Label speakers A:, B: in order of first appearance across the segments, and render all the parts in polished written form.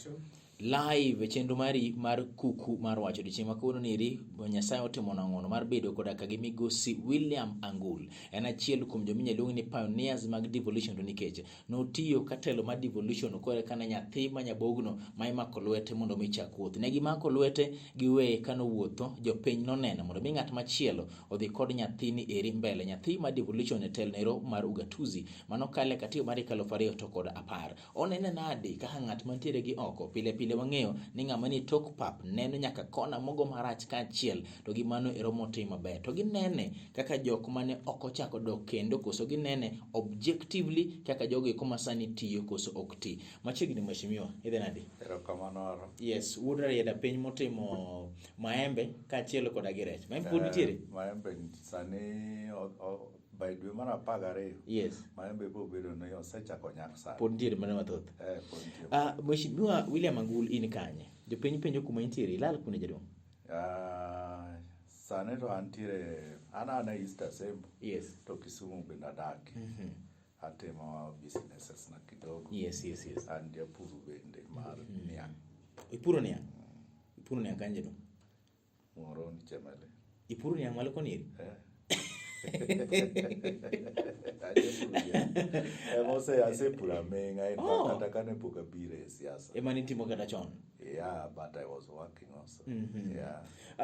A: Wacho.
B: Live e chenro mari mar kuku mar wacho. Odiechieng' ma kawuono niri Nyasaye otimo ng'wono mar bedo koda ka gi migosi William Angul. En achiel kuom joma inyalo luong ni pioneers mag devolution, to nikech notiyo ka telo mar devolution kore kane nyathi ma nyabogno ma imako lwete mondo mi chak wuoth. Ne gimako lwete giweye kanowuotho, jopiny noneno mondo mi ng'at machielo odhi kod nyathini eri mbele. Nyathi mar devolution e telo ero mar ugatuzi mano kale katiba mar higa 2010. Onene nade kaka ng'at mantiere gi oko? Pile pile wang'eyo ni ng'ama ni tok pap neno nyaka kona mogo marach kaachiel to gi mano ero motim maber. To ginene kaka jok mane ok ochako dok kendo, koso ginene objectively kaka jogo eko masani tiyo koso ok ti. Machiegni mheshimiwa, idhi nade?
A: Erokamano, Aaron.
B: Yes, wuod Rarieda, piny motimo maembe kaachiel koda gi rech. Maembe pod nitiere?
A: Maembe sani by dwe mar 12. Maembe biro bedo ni osechako nyak sani.
B: Pod nitiere mana mathoth.
A: Eh, pod nitie.
B: Ah, Mheshimiwa William Angul, in kanye? Jopiny penjo kuma intiere, ilal kune, jaduong'?
A: Ah, sani to antiere an e East Asembo. To Kisumu bende adake. Atimo businesses na kidogo. An japur bende mar niang'.
B: Ipuro niang'? Ipuro niang' kanye, jaduong'?
A: Muhoroni Chemele.
B: Ipuro niang' malo koni eri?
A: Eh. Ajapuro niang'. Ema asepuro aming'a in fact. Kata kane pok abiro e siasa.
B: Ema nitimo kata chon?
A: Yeah, but I was working also. Yeah.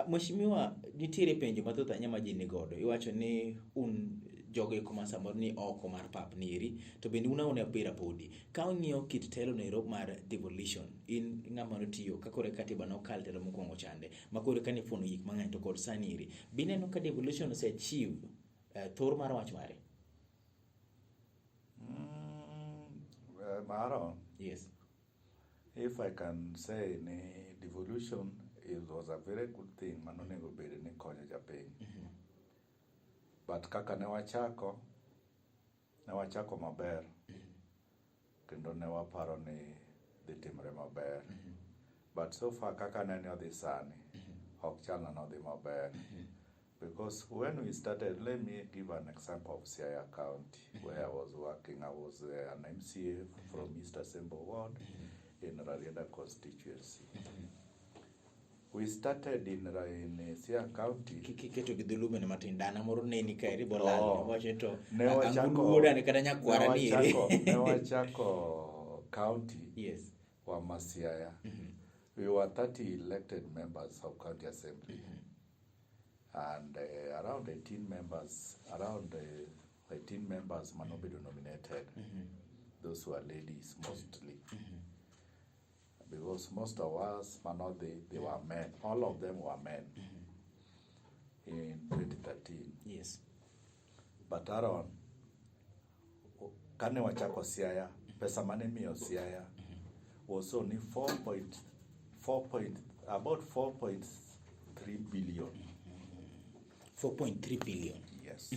B: Mheshimiwa, nitiere penjo mathoth ahinya ma ji ni godo. Iwacho ni un jogo eko ma samoro ni oko mar pap nieri, to bende un aona opira podi. Ka ung'iyo kit telo nero mar devolution, in ng'ama notiyo ka kore katiba nokal telo mokwongo chande, ma kore ka nifuono gik mang'eny to kod sani eri. Bineno ka devolution ose achieve thor mar wach mare?
A: Aaron.
B: Yes.
A: If I can say ni devolution was a very good thing manonego bed ni konyo japiny. But kaka ne wachako maber kendo ne waparo ni dhi timre maber. But so far kaka nene odhi sani, ok chalna nodhi maber. Because when we started, let me give an example of Siaya County, where I was working. I was an MCA from East Asembo Ward in Rarieda constituency. We started in Siaya County.
B: Kiketo gi dholuo bende matin, dana moro neni kaeri bolal.
A: Oh.
B: Wacho ni to
A: Ne wachako-
B: Angul wuoda kata nyakwara
A: ne
B: ni eri.
A: Ne wachako county wa ma Siaya. We were 30 elected members of county assembly. And around 18 members, around 18 members manobedo nominated. Those were ladies mostly. Because most of us, manodhi, they were men. All of them were men in 2013. But Aaron, kane wachako Siaya, pesa mane miyo Siaya was only 4.4 point, about 4.3 billion.
B: 4.3 billion.
A: Yes.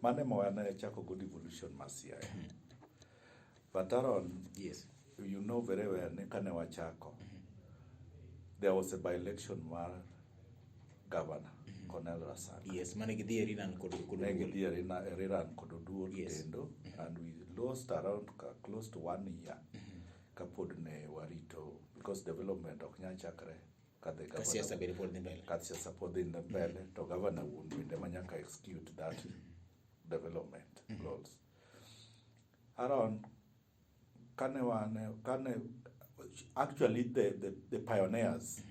A: Mane ma wane chako go devolution mar Siaya. But Aaron, you know very well ni kane wachako, there was a by-election mar governor, Cornel Rasanga.
B: Yes, mane gidhi e rerun kod
A: Ne
B: Oduol.
A: gidhi e rerun kod Oduol kendo, and we lost around close to one year kapod ne warito, because development ok nyal chakre ka the
B: Ka siasa bende pod dhi mbele.
A: Ka siasa pod dhi mbele to governor wuon bende ma nyaka execute that development goals. Aaron, kane wan kane actually the pioneers,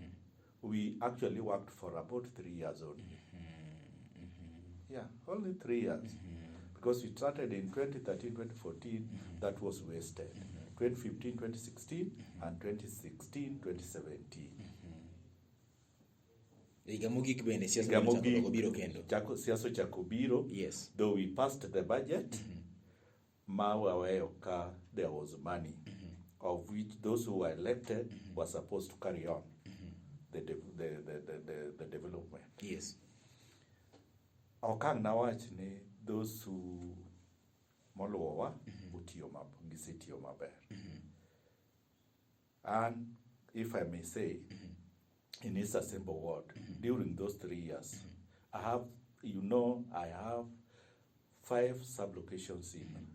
A: we actually worked for about 3 years only. Yeah, only 3 years. Because we started in 2013, 2014, that was wasted. 2015, 2016, and 2016, 2017.
B: Higa mogik bende siasa
A: Higa
B: bende ochako
A: mogik,
B: doko biro kendo.
A: Siasa ochako biro. Though we passed the budget, ma waweyo ka there was money, of which those who were elected were supposed to carry on the development. Ok ang' nawach ni those who moluwowa otiyo gisetiyo maber. And if I may say, in East Asembo Ward, during those 3 years, I have, I have five sub-locations in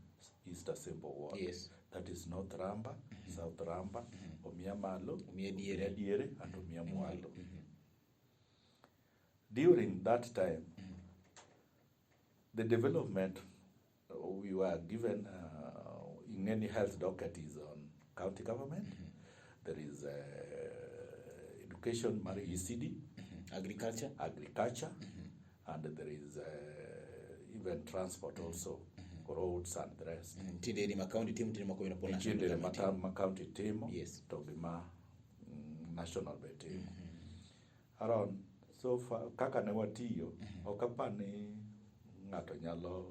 A: East Asembo ward.
B: Yes.
A: That is North Ramba, South Ramba, Omia Malo,
B: Omia Diere.
A: Omia Diere and Omia Mwalo. During that time, the development we were given in any health docket is on county government. There is education, mar ECD,
B: Agriculture.
A: Agriculture, and there is even transport also, roads and the rest.
B: Nitie ndere ma county timo, nitie moko bende po
A: Nitie
B: national
A: ndere ma
B: government timo.
A: ma county timo to gi ma national be timo. Aaron, so far kaka ne watiyo, ok apar ni ng'ato nyalo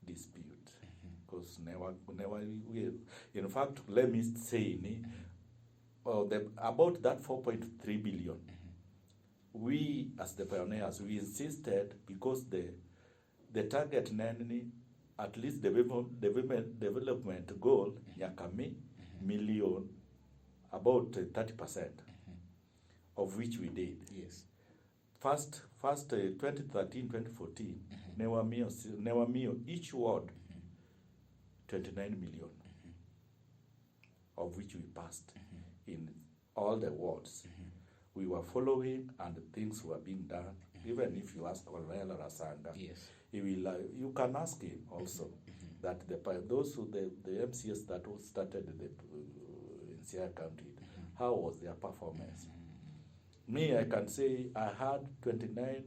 A: dispute. Because ne wa, in fact, let me say ni, well, about that 4.3 billion, we as the pioneers, we insisted because the target ne en ni at least the development goal nyaka mi million about 30%, of which we did. First 2013, 2014, ne wamiyo each ward 29 million, of which we passed in all the wards. We were following and things were being done. Even if you ask Colonel Rasanga, he will, you can ask him also that those who the MCAs that who started in Siaya County, how was their performance? Me, I can say I had 29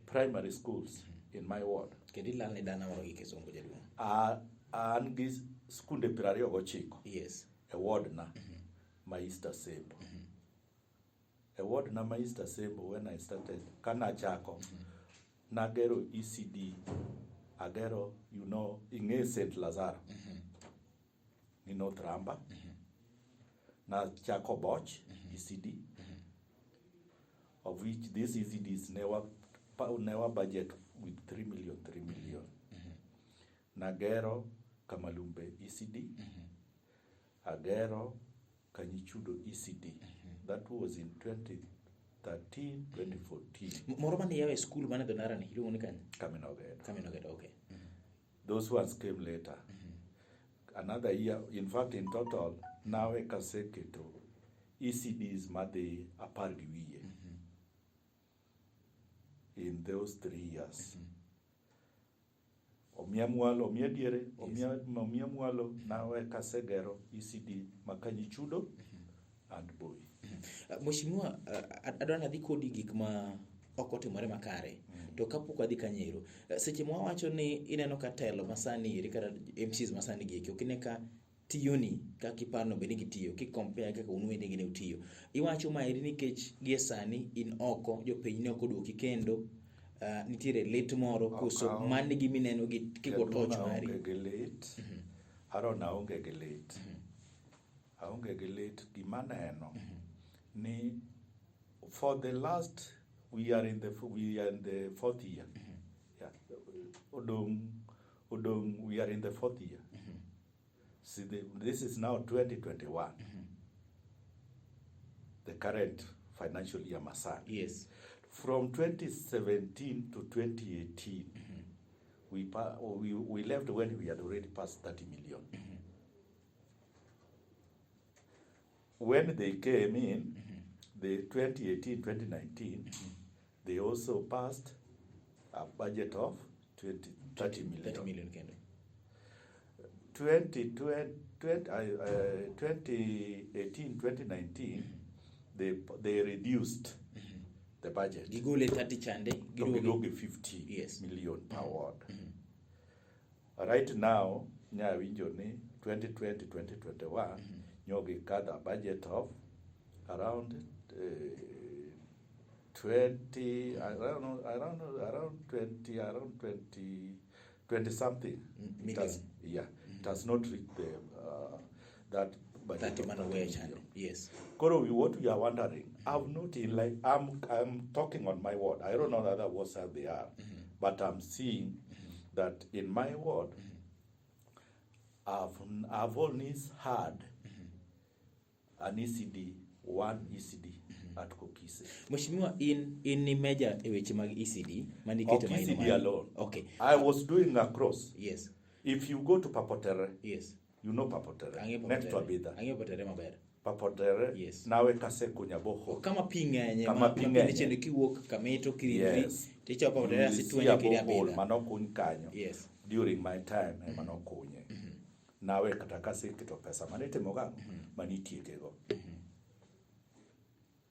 A: primary schools in my ward.
B: Kendo ilal ne dana moro gi kisungu, jaduong'.
A: An gi skunde 29 e ward na ma East Asembo. E ward na ma East Asembo, when I started, kana achako, nagero ECD, agero, ing'e St. Lazaro, ni North Ramba, nachako Boch ECD, of which these ECDs never budget with 3 million, 3 million. Nagero Kamalumbe ECD, agero Kanyichudo ECD. That was in 2013, 2014.
B: Moro mane iyawo e skul mane Dhonara ni iluongo ni kanye?
A: Kaminogedo.
B: Kaminogedo, okay.
A: Those ones came later. Another year, in fact, in total, now ekaseketo ECDs madhi apar gi wiye in those 3 years. Omia mwalo, omia diere, omia mwalo, nawe kasegero ECD Makanyichudo and Boi.
B: Mheshimiwa, adwa nadhi kodi gik ma ok otimore makare. To kapok wadhi kanyero, seche ma wawacho ni ineno ka telo masani eri kata MCAs masani gi eki ok ine ka tiyoni kaka iparo bed ni gitiyo ki compare kaka un wendegi ne utiyo. Iwacho maeri nikech gie sani in oko, jopiny ne ok oduoki kendo, nitiere lit moro koso mano gima ineno gi kigo
A: Jaduong'
B: toch mari?
A: Aonge gi lit. Aaron, aonge gi lit. Aonge gi lit. Gima neno ni for the last we are in the fourth year. Yeah. Odong we are in the fourth year. See, this is now 2021. The current financial year masani. From 2017 to 2018, we left when we had already passed 30 million. When they came in, the 2018, 2019, they also passed a budget of 20, 30 million.
B: 30 million kendo.
A: 2018, 2019, they reduced the budget.
B: Gigole 30 chande,
A: To
B: giduoge
A: giduoge 50 million per ward. Right now, nyawinjo ni 2020, 2021, nyogi kadho a budget of around 20, around 20, around 20, 20 something. It has,
B: million.
A: Yeah, it has not reached that budget
B: 30
A: of
B: mane
A: 30
B: oweyo
A: million.
B: chande. Yes.
A: Koro, what we are wondering, I've not in like I'm talking on my ward. I don't know other wards how they are, but I'm seeing that in my ward, I've only had an ECD, one ECD at Kokise.
B: Mheshimiwa, in ni meja e weche mag ECD maniketo
A: Ok
B: maino
A: ECD
B: mari.
A: Alone.
B: Okay.
A: I was doing across.
B: Yes.
A: If you go to Papotere, you know Papotere,
B: Ang'eyo
A: next to
B: Papotere.
A: Abidha.
B: Ang'eyo Papotere maber.
A: Papotere, nawe kasekunya borehole.
B: Kama pi ng'enye,
A: Kama
B: ma
A: pi
B: ma
A: ng'enye.
B: chendo kiwuok Kamito kiridri tichopo Papotere
A: You will see
B: asitwenyo
A: a
B: kiri
A: borehole
B: Abidha.
A: manokuny kanyo. During my time ema nokunye. Nawe kata kaseketo pesa manitimo gang'o? Manitiekego.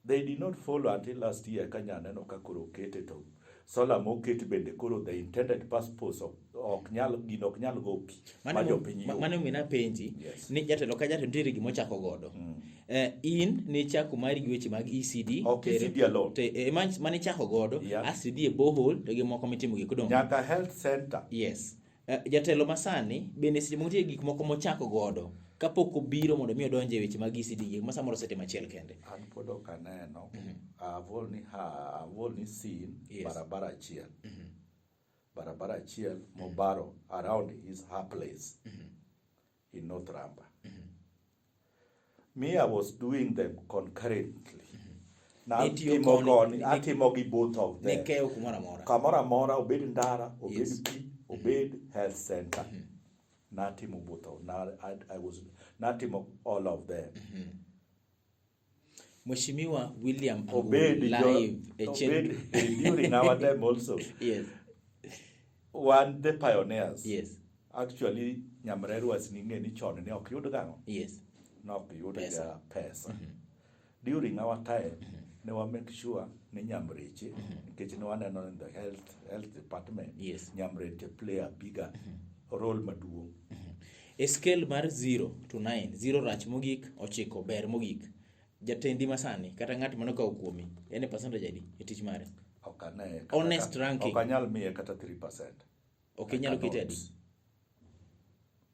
A: They did not follow until last year ka nyaneno ka koro okete to solar moket bende koro the intended purpose ok nyal gino ok nyal go pi ma jopiny yudo.
B: Mano mina penji ni jatelo ka jatelo nitiere gima ochako godo. In nichako mari gi weche mag ECD.
A: Ok ECD alone.
B: Mane ichako godo, asto idhi e borehole to gi moko mitimo gi kodong.
A: Nyaka health center.
B: Yes. Jatelo masani bende seche moko nitie gik moko mochako godo kapok obiro mondo mi odonje e weche mag ECD gik ma samoro osetimo achiel kende.
A: An pod ok aneno. I've only seen barabara achiel. Barabara achiel mobaro around his her place in North Ramba. Me, I was doing them concurrently.
B: Nitiyo koni,
A: Atimo gi both of them.
B: Nikeyo kumoro amora.
A: Kamoro amora, obed ndara, obed pi, obed health center. Natimo both of na, I was natimo all of them.
B: Mheshimiwa William Angul
A: Obed
B: live e chenro.
A: Obed during our time also. One the pioneers. Actually, Nyamrerwa ning'e ni chon ne ok yud gang'o? Ne ok yud ga pesa. During our time, ne wa make sure ni nyamreche, nikech ne waneno in the health department, nyamreche play a bigger role maduong'.
B: E scale mar 0 to 9, 0 rach mogik, 9 ber mogik. Jatendi masani, kata ng'at manokawo kuomi, en e percentage adi e tich mare?
A: Ok ane kata
B: Honest
A: ka,
B: ranking.
A: Ok anyal miye kata 3%.
B: Ok inyalo kete adi?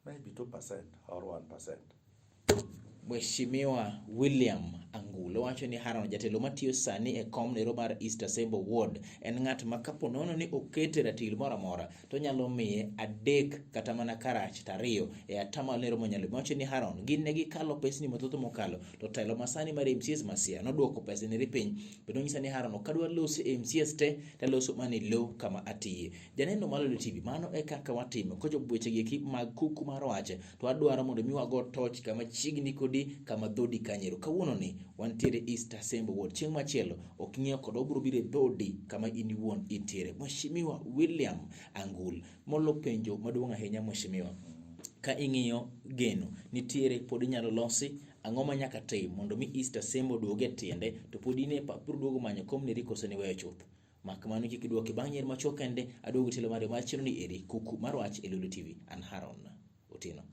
A: Maybe 2% or 1%.
B: Mheshimiwa William Angulo wacho ni Haron jatelo matiyo sani e kom nero mar East Asembo Ward en ng'at ma kapo nono ni okete ratil moro amora to nyalo miye 3 kata mana karach to 2 e atamalo nero monyalo. Wacho ni Haron gin ne gikalo pesni mathoth mokalo to telo masani mar MCS Masia noduoko pesni ri piny. Bende onyisa ni Haron ok adwa loso e MCS te taloso mana e lo kama atiye. Janeno mar Lolwe TV, mano e kaka watimo. Kochopo weche gi eki mag kuku mar wach to adwaro mondo mi wago toch kama chiegni kodi kama dhodi kanyero. Kawuono ni wantiere East Asembo Ward. Chieng' machielo ok ing'eyo kod obiro biro e dhodi kama in iwuon intiere. Mheshimiwa William Angul molo penjo maduong' ahinya mheshimiwa. Ka ing'iyo geno nitiere pod inyalo losi, ang'o ma nyaka tim mondo mi East Asembo oduog e tiende to pod in e pap biro duogo manyo kom neri koso ni weyo chuth. Mak mano kik idwoki bang' nyier machuok kende aduogo tielo mare mar chenro ni eri kuku mar wach e Lolwe TV. An Haron Otieno.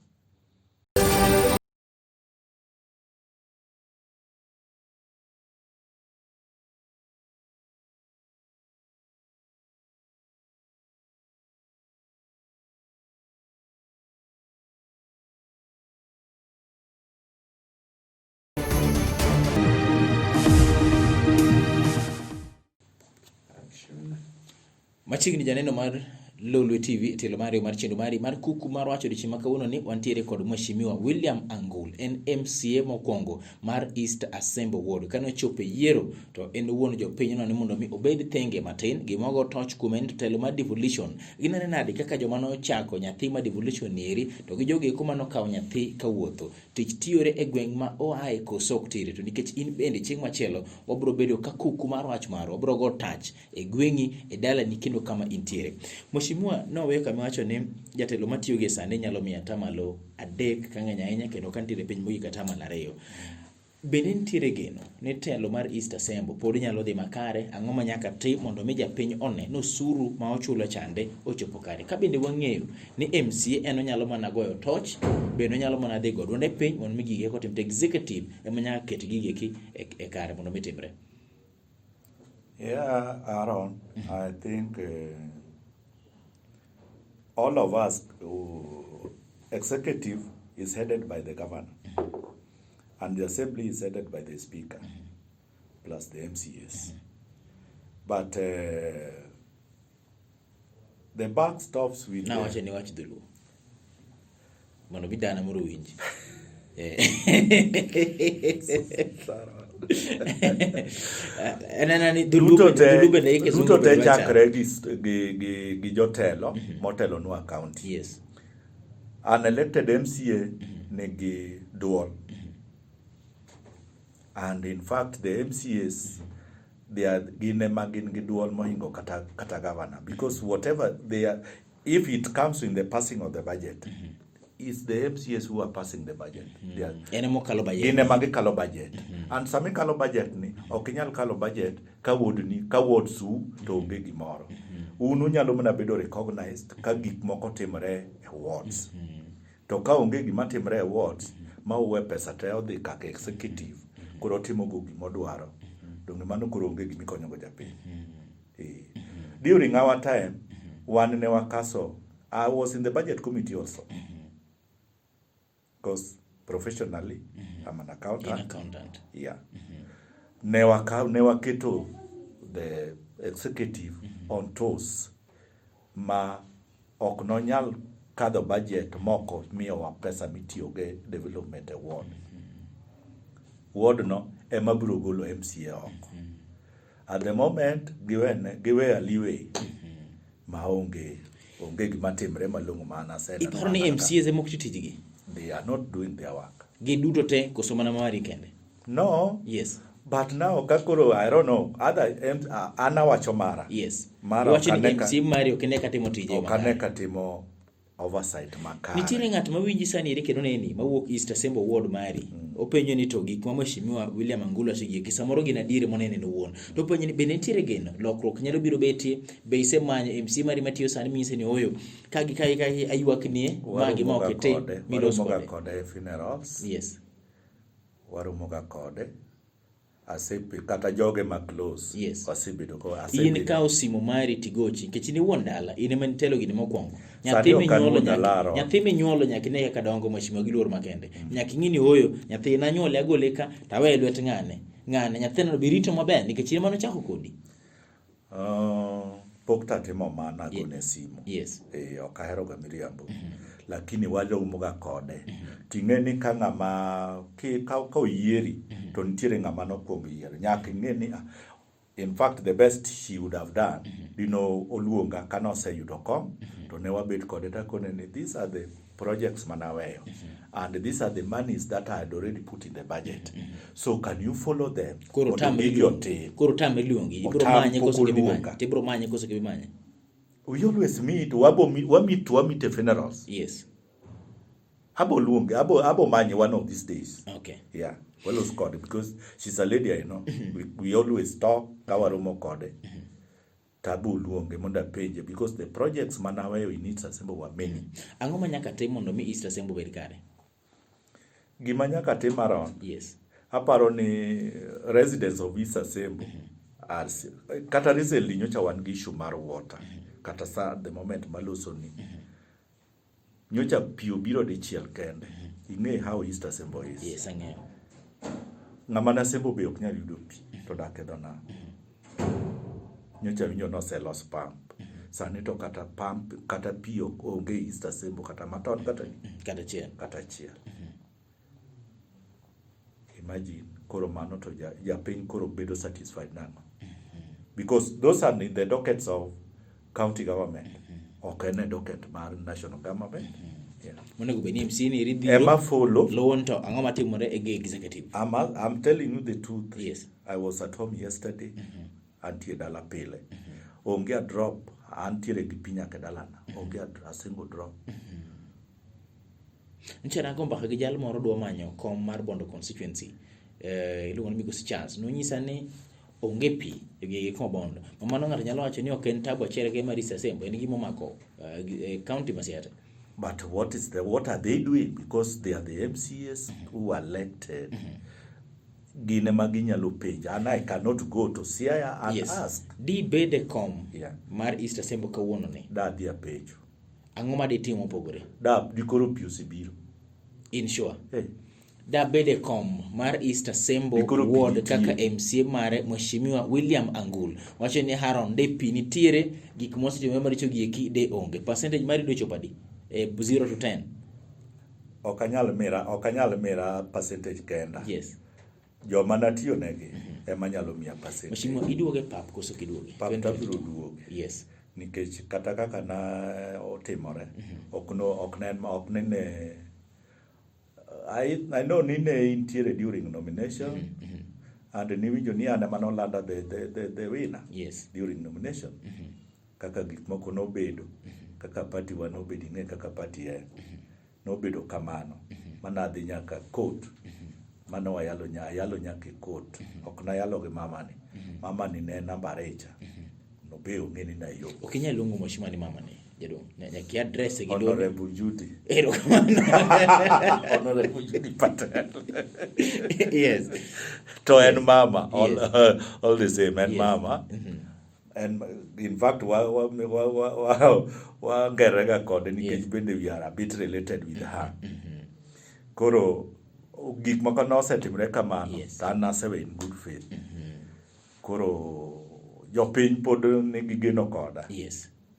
B: Machiegni janeno mar Lolwe TV tielo mari mar chenro mari mar kuku mar wacho odiechieng' ma kawuono ni wantiere kod Mheshimiwa William Angul, en MCA mokwongo mar East Asembo Ward. Kane ochopo e yiero to en owuon jopiny no ni mondo mi obed thenge matin, gima ogo toch kuome en to telo mar devolution. Ginene nade kaka joma nochako nyathi mar devolution ni eri to gi jogo eko manokawo nyathi kawuotho. Tich tiyore e gweng' ma oaye koso ok tire, to nikech in bende chieng' machielo wabro bedo ka kuku mar wach marwa, wabro go tach e gweng'i, e dalani kendo kama intiere. Mheshimiwa noweyo kama iwacho ni jatelo matiyo gi sani nyalo miyo atamalo 3 ka ng'eny ahinya kendo ka nitiere piny mogik atamalo 2. Bende nitiere geno ni telo mar East Asembo pod nyalo dhi makare? Ang'o ma nyaka tim mondo mi japiny one ni osuru ma ochulo chande ochopo kare? Ka bende wang'eyo ni MCA en onyalo mana goyo toch, bende onyalo mana dhi go duonde piny mondo mi gigi eko tim, to executive ema nyaka ket gigi eki e kare mondo mi timre.
A: Yeah, Aaron, I think all of us, executive is headed by the governor, and the assembly is headed by the speaker, plus the MCAs. But the buck stops with
B: Now,
A: the
B: wacho ni wach dholuo. Mondo mi dana moro winji.
A: Duto te chakre gi jotelo motelonwa county. An elected MCA nigi duol. And in fact the MCAs, they are, gin ema gin gi duol mohingo kata governor, because whatever they are, if it comes in the passing of the budget, it's the MCAs who are passing the budget. They are,
B: En ema okalo budget.
A: Gin ema gikalo budget. And sama ikalo budget ni, ok inyal kalo budget ka wuodni, ka wards u to onge gimoro. Un unyalo mana bedo recognized ka gik moko timore e wards. To ka onge gima timore e wards, ma uwe pesa te odhi kaka executive, koro otimo go gimodwaro. Donge mano koro onge gimikonyogo japiny. During our time, wan ne wakaso, I was in the budget committee also. Because professionally, I'm an accountant.
B: In accountant.
A: Yeah. Ne waketo the executive on toes ma ok nonyal kadho budget moko miyowa pesa mitiyogo e development e ward. Ward no ema biro golo MCA oko. At the moment, giweya leeway ma onge gima timre malong'o ma an aseneno.
B: Iparo ni
A: mana ka-
B: MCAs ema ok ti tijgi?
A: They are not doing their work.
B: Giduto te koso mana mari kende?
A: No. But now ka koro I don't know other an awacho mara. Mara
B: Iwacho
A: ok
B: ni
A: ane ka-
B: MCA mari ok ine ka timo tije
A: ok
B: makare.
A: ane ka timo oversight makare.
B: Nitiere ng'at mawinji sani eri kendo neni mawuok East Asembo ward mari. Openjo ni to gik ma Mheshimiwa William Angulo wacho gi samoro gin adieri monene en owuon. To openjo ni bende nitiere geno lokruok nyalo biro betie, be isemanyo MCA mari matiyo sani minyise ni ooyo ka gi ka gi ka gi aywaknie ma gi ma ok itim milos
A: Waromoga
B: kode.
A: kode e funerals. Waromoga kode. Asepe kata joge ma close. Wasebedo ko
B: In
A: asebedo.
B: kawo simu mari tigochi nikech in iwuon dala, in ema nitelo gini mokwongo.
A: Sani
B: Nyathi
A: ok an
B: minyuolo
A: wuon
B: nyaka
A: dala, Aaron.
B: nyathi minyuolo nyaka ine kaka dongo mheshimiwa gi luor makende. Nyaka ing'i ni ooyo nyathina anyuole agole ka to aweye e lwet ng'ane. Ng'ane nyathina be rito maber nikech in ema nochako kodi.
A: Pok tatimo mano agone simu. Ok ahero ga miriambo. Lakini waromoga kode. Ting'e ni ka ng'ama ka oyieri to nitiere ng'ama nokwongo yiero. Nyaka ing'e ni in fact the best she would have done dino oluonga kane oseyudo kom to ne wabet kode takone ni these are the projects manaweyo and these are the monies that I had already put in the budget. So can you follow them?
B: Koro
A: mondo
B: tamri
A: gigi
B: luongi.
A: otim.
B: Koro tamri luongi. Ibiro
A: Otam
B: manye
A: pok
B: koso ok ibi manye.
A: oluonga.
B: Tibiro manye koso ok ibi manye.
A: We always meet, wabo meet, wamit, wamit e funerals. Abo luonge, abo manye one of these days. Yeah, walos kode because she's a lady I know. We always talk ka waromo kode. Tabo luonge mondo apenje because the projects manaweyo in East Asembo were many.
B: Ang'o ma nyaka tim mondo mi East Asembo obed kare?
A: Gima nyaka tim, Aaron. Aparo ni residents of East Asembo are kata recently nyocha wan gi issue mar water. Kata sa the moment maloso ni. Nyocha pi obiro dichiel kende. Ing'e how East Asembo is.
B: Yes, ang'eyo.
A: Ng'ama Nasembo be ok nyal yudo pi to dak e dho nam. Nyocha winjo noselos pump. Sani to kata pump kata pi ok onge East Asembo kata maton kata
B: Kata achiel.
A: Kata achiel. Imagine koro mano to japiny koro bedo satisfied nang'o? Because those are in the dockets of county government. Ok en e docket mar national government. Yeah.
B: Monego bed ni MCA ni eri dhiro.
A: Ema follow.
B: Luwo to ang'o matimore e gi executive?
A: I'm telling you the truth. I was at home yesterday. Antie dala pile. Onge a drop. Antiere gi pi nyaka e dalana. Onge a single drop.
B: Nyocha nago mbaka gi jal moro dwa manyo kom mar Bondo constituency. Iluongo ni Migosi Charles. Nonyisa ni onge pi e gwenge kuma Bondo. Ma mano ng'ato nyalo wacho ni ok en tabu achiel kende mar East Asembo, en gima omako county ma Siaya.
A: But what are they doing? Because they are the MCAs who are elected. Gin ema ginyalo penjo. And I cannot go to Siaya and ask.
B: Di bed e kom mar East Asembo kawuono ni.
A: Da dhi apenjo.
B: Ang'o ma ditimo mopogore?
A: Da dikoro pi osebiro.
B: In sure.
A: Hey.
B: Da bed e kom mar East Asembo
A: Dikoro pi
B: ward
A: nitie.
B: kaka MCA mare Mheshimiwa William Angul. Wacho ni Haron de pi nitiere, gik mosetimore maricho gi eki de onge. Percentage mari do chopo adi? 0 to 10.
A: Ok anyal mira percentage kenda. Joma natiyo negi ema nyalo miya percentage.
B: Mheshimiwa, iduoge pap koso ok iduoge?
A: Pap to abiro duoge. Nikech kata kaka na otimore, ok no ok ne ok nene I know ni ne intiere during nomination and niwinjo ni an ema nolanda the winner during nomination. Kaka gik moko nobedo, kaka party wa nobedo, ing'e kaka party en. Nobedo kamano. Manadhi nyaka court. Mano wayalo ayalo nyaka e court. Ok nayalo gi mamani. Mamani ne en namba ariyo cha. Nobe ong'e ni nayombo.
B: Ok inyal luongo mheshimiwa ni mama ni jaduong'. Nyaka i address gi duol.
A: Honorable Judy.
B: Erokamano.
A: Honorable Judy Patel. To en mama all, all the same en mama. En in fact wa wa kode nikech bende we are a bit related with her. Koro gik moko nosetimore kamano to an nasewe in good faith. Koro jopiny pod nigi geno koda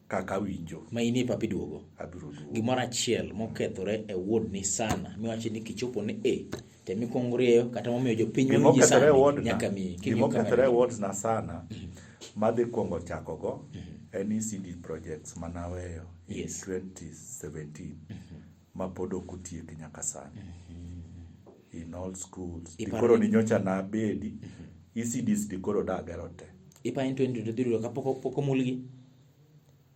A: kaka awinjo.
B: Ma in e pap iduogo.
A: Abiro duogo.
B: Gimoro achiel mokethore e ward ni sana miwacho ni kichopo ni e temikwongo rieyo kata momiyo jopiny mawinji
A: Gimokethore e
B: sani
A: ward na,
B: nyaka miyi. King'iyo
A: gimokethore
B: kamera
A: e ward na sana madhi kuongo chako go en ECD projects manaweyo in 2017 ma pod ok otieki nyaka sani in all schools.
B: Iparo
A: Dikoro ni nyocha nabedi ECDs dikoro dagero te.
B: Iparo ni 2023 dhi yudo ka pok omulgi?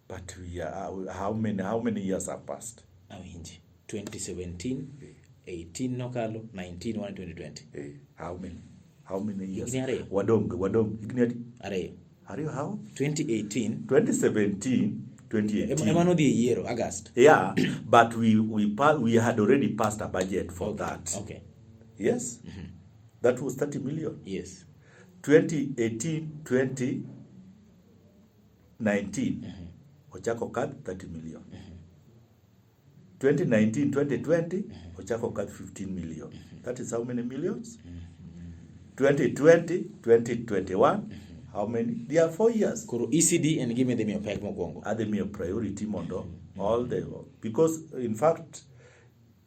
A: But we are, how many years have passed?
B: Awinji. 2017, 18 nokalo, 19, 1 2020.
A: How many years?
B: Higni ariyo.
A: Wadong higni adi?
B: Ariyo.
A: Ariyo how?
B: 2018
A: 2017, 2018.
B: Ema nodhi e yiero August.
A: Yeah, but we had already passed a budget for that. Yes. That was 30 million. 2018, 2019 ochako kadh 30 million. 2019, 2020 ochako kadh 15 million. That is how many millions? 2020, 2021, how many? They are 4 years.
B: Koro ECD en gima idhi miyo pek mokwongo.
A: Adhi miyo priority mondo all the, because in fact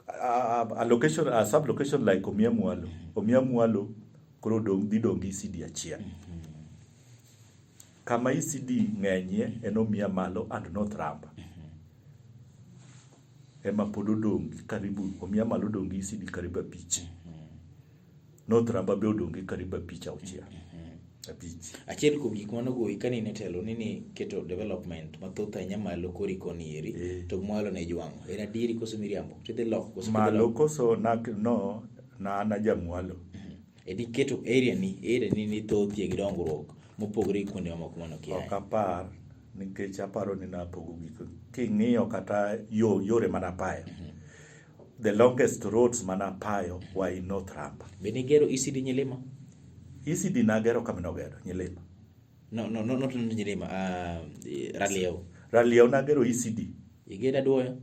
A: a location, a sub location like Omia Mwalo, Omia Mwalo koro dong dhi dong gi ECD achiel. Kama ECD ng'enyie en Omia Malo and North Ramba. Ema pod odong' gi karibu Omia Malo odong' gi ECD karibu abich. North Ramba be odong' gi karibu abich auchiel. Abich.
B: Achiel kuom gik manogoyi kane in e telo ni keto development mathoth ahinya malo kori koni eri to mwalo ne jwang'o. En adieri koso miriambo? Tidhi loko koso
A: Malo
B: kidhi loko?
A: Koso na no na an ajamwalo.
B: E niketo area ni ni thothie gi dongruok mopogore gi kuonde mamoko manokiaye.
A: Ok apar nikech aparo ni napogo gik king'iyo kata yo yore manapayo. The longest roads manapayo were in North Ramba.
B: Be nigero ECD Nyilima?
A: ECD nagero kama nogero Nyilima.
B: No, not Nyilima, Raliew.
A: Raliew nagero ECD.
B: Igero Aduoyo?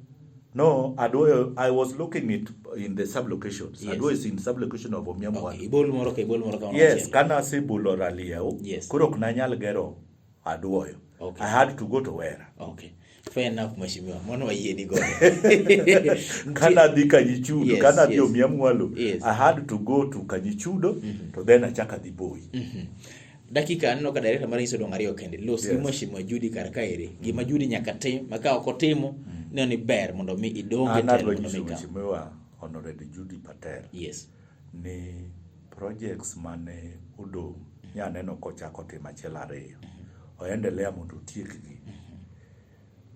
A: No, Aduoyo, I was looking it in the sub-locations. Aduoyo is in sub-location of Omia Mwalo.
B: Okay, ibol moro ka ibol moro ka
A: Yes,
B: machielo.
A: kana asebulo Raliew, koro ok nanyal gero Aduoyo. I had to go to Wera.
B: Okay. Fair enough, mheshimiwa. Mano wayieni godo.
A: Kana adhi Kanyichudo, kana adhi Omia Mwalo, I had to go to Kanyichudo, to then achako adhi Voi.
B: Dakika aneno ka director mar nyiso dong' ariyo kende. Los gi mheshimiwa Judy kar kaeri. Gima Judy nyaka tim, ma ka ok otimo, neno ni ber mondo mi idong e
A: An
B: telo
A: adwa
B: mondo mi
A: nyiso
B: ikaw.
A: Mheshimiwa Honorable Judy Patel ni projects mane odong' nyaneno kochako timo achiel ariyo. Oendelea mondo otiekgi.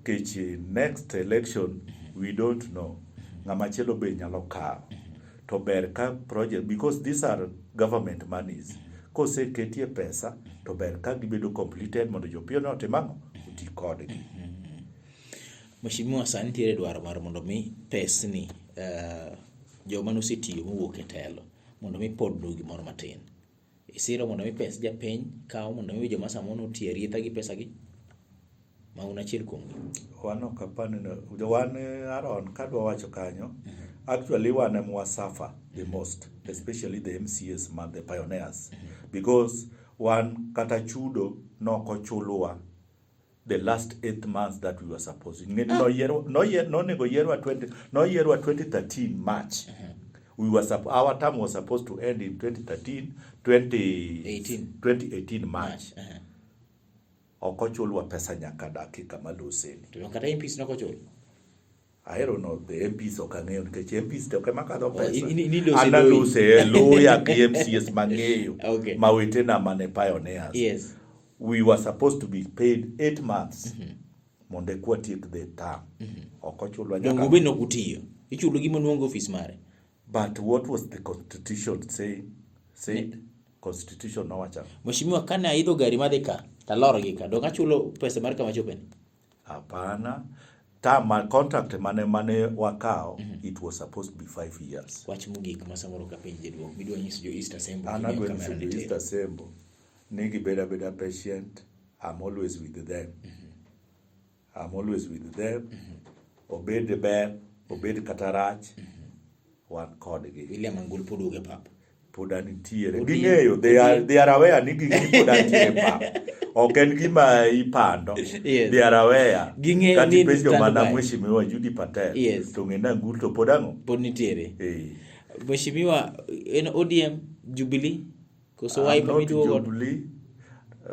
A: Nikech next election we don't know. Ng'ama chielo be nyalo kawo. To ber ka project, because these are government monies. Koseketie pesa to ber ka gibedo completed mondo jopiny otim ang'o? Oti kodgi.
B: Mheshimiwa, sani nitiere dwaro mar mondo mi pesni joma nosetiyo mowuok e telo mondo mi podnu gimoro matin. Isiro mondo mi pes japiny kaw mondo mi joma samoro notiyo arietha gi pesa gi ma un achiel kuomgi.
A: Wan ok apar ni wan Aaron kadwa wacho kanyo, actually wan ema wa suffer the most, especially the MCAs man the pioneers, because wan kata chudo nokochulwa the last 8 months that we were supposed. Ng'eni nonego yierwa 20 noyierwa 2013 March. We were our term was supposed to end in 2013 20,
B: 18.
A: 2018 March. Ok ochulwa pesa nyaka dakika maloseni.
B: To kata MPs nok ochul.
A: Ahero no the MPs ok ang'eyo nikech MPs to ok ema kadho
B: Oh,
A: pesa.
B: in-
A: An
B: ilose loyi.
A: alose e lawyer gi MCs mang'eyo
B: Okay.
A: ma wetena mane pioneers.
B: Yes.
A: We were supposed to be paid 8 months mondo eka watiek the term. Ok ochulwa
B: Dongo
A: nyaka.
B: be nok utiyo. Ichulo gima nuongo ofis mare.
A: But what was the constitution saying? Said constitution nowacho ang'o?
B: Mheshimiwa, kane aidho gari madhi ka, talor gi ka, dong achulo pesa mar kama chopeni.
A: Hapana. Term ma contract mane wakawo, it was supposed to be 5 years.
B: Wach mogik ma samoro ka penj jaduong', midwa nyiso jo East Asembo
A: An
B: kimiyo
A: adwa
B: kamera
A: nyiso
B: ni
A: jo
B: tir.
A: East Asembo ni gibed abeda patient. I'm always with them. I'm always with them. Obed ber, obed kata rach, wan kodgi.
B: William Angul pod wuok e pap.
A: Pod antiere.
B: Odi-
A: Ging'eyo, they are aware ni ging'e pod antiere e pap. Ok en gima ipando.
B: Yes.
A: They are aware.
B: Ging'eyo
A: Kata
B: ni
A: ipenjo
B: stand
A: mana
B: by.
A: Mheshimiwa Judy Patel.
B: Yes.
A: To ng'e ni Angul to pod ang'o?
B: Pod nitiere.
A: Eh.
B: Mheshimiwa, en ODM, Jubilee, koso
A: I'm
B: Wiper
A: not
B: miduogo godo?
A: Jubilee.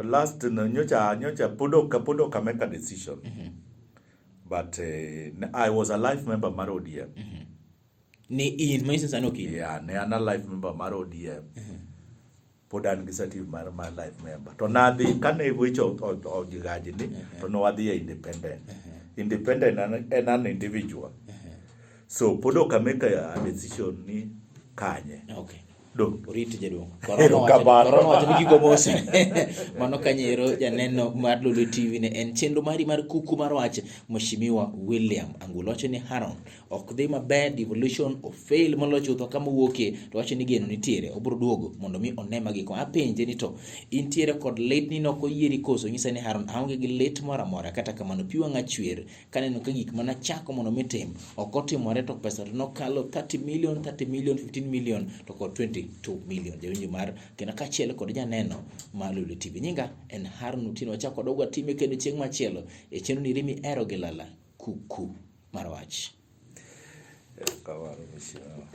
A: Last no, nyocha pod ok make a decision. But I was a life member mar ODM.
B: Ni in, manyiso ni sani ok in.
A: Yeah, ne an a life member mar ODM. Pod an gi certificate mar life member. To nadhi kane weche ojigajni to ne wadhi e independent. Independent en an individual. So pod ok amake a decision ni kanye.
B: Okay.
A: Do.
B: Orit jaduong'.
A: Erokamano.
B: Korona wacho ni kik omose. Mano kanyero janeno mar Lolwe TV ne en chenro mari mar kuku mar wach. Mheshimiwa William Angulo wacho ni Haron ok dhi maber, devolution ofail moloyo chutho kama owuokie, to wacho ni geno nitiere, obiro duogo mondo mi one magiko. Apenje ni to intiere kod lit ni nok oyieri koso? Nyisa ni Haron aonge gi lit moro amora, kata kamano pi wang'a chwer kaneno ka gik manachako mondo mi tim ok otimore, to pesa to nokalo 30 million, 30 million, 15 million to kod 22 million. Jawinjo mar kendo kaachiel kod janeno mar Lolwe TV. Nyinga en Haron Otieno, wachako wadogo watime kendo chieng' machielo e chenro ni rimi ero gi lala kuku mar wach.
A: Erokamano, Mheshimiwa.